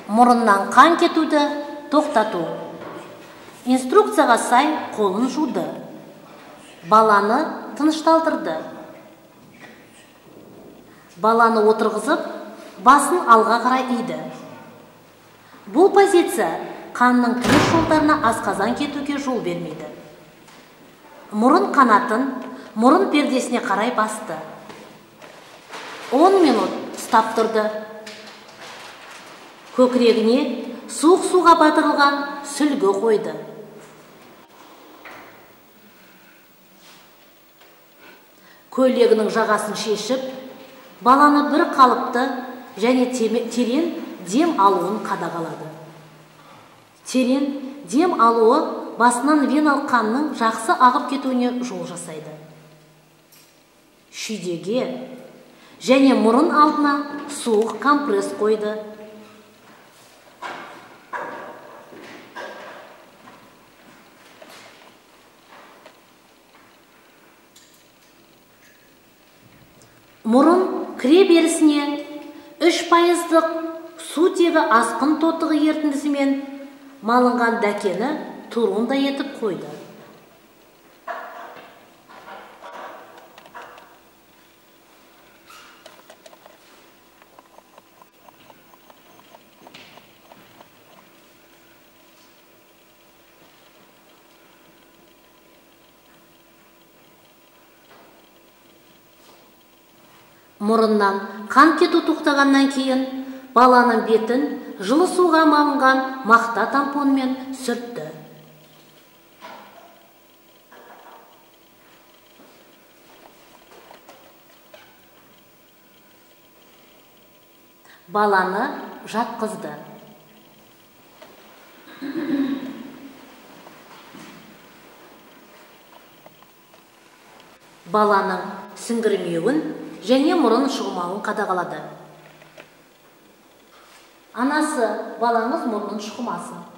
Мұрыннан қан кетуді тоқтату. Инструкцияға сай қолын жуды. Баланы тынышталдырды. Баланы отырғызып, басын алға қарай иді. Бұл позиция қанның тыныс жолдарына асқазан кетуге жол бермейді. Мұрын қанатын мұрын пердесіне қарай басты. 10 минут ұстап тұрды. Көкірегіне суық суға батырылған сүлгі қойды. Көйлегінің жағасын шешіп, баланы бір қалыпты және терең дем алуын қадағалады. Терең дем алуы басынан веналық қанның жақсы ағып кетуіне жол жасайды. Шүйдеге және мұрын алдына суық компресс қойды. Мұрын кіре берісіне 3%-лық сутегі асқын тотығы ерітіндісімен малынған дәкені турундай етіп қойды. Мұрыннан қан кету тоқтағаннан кейін баланың бетін жылы суға малынған мақта тампонмен сүртті. Баланы жатқызды. Баланың сіңгірмеуін және мұрын шұғымауын қадағалады. Анасы, балаңыз мұрнын шұқымасын.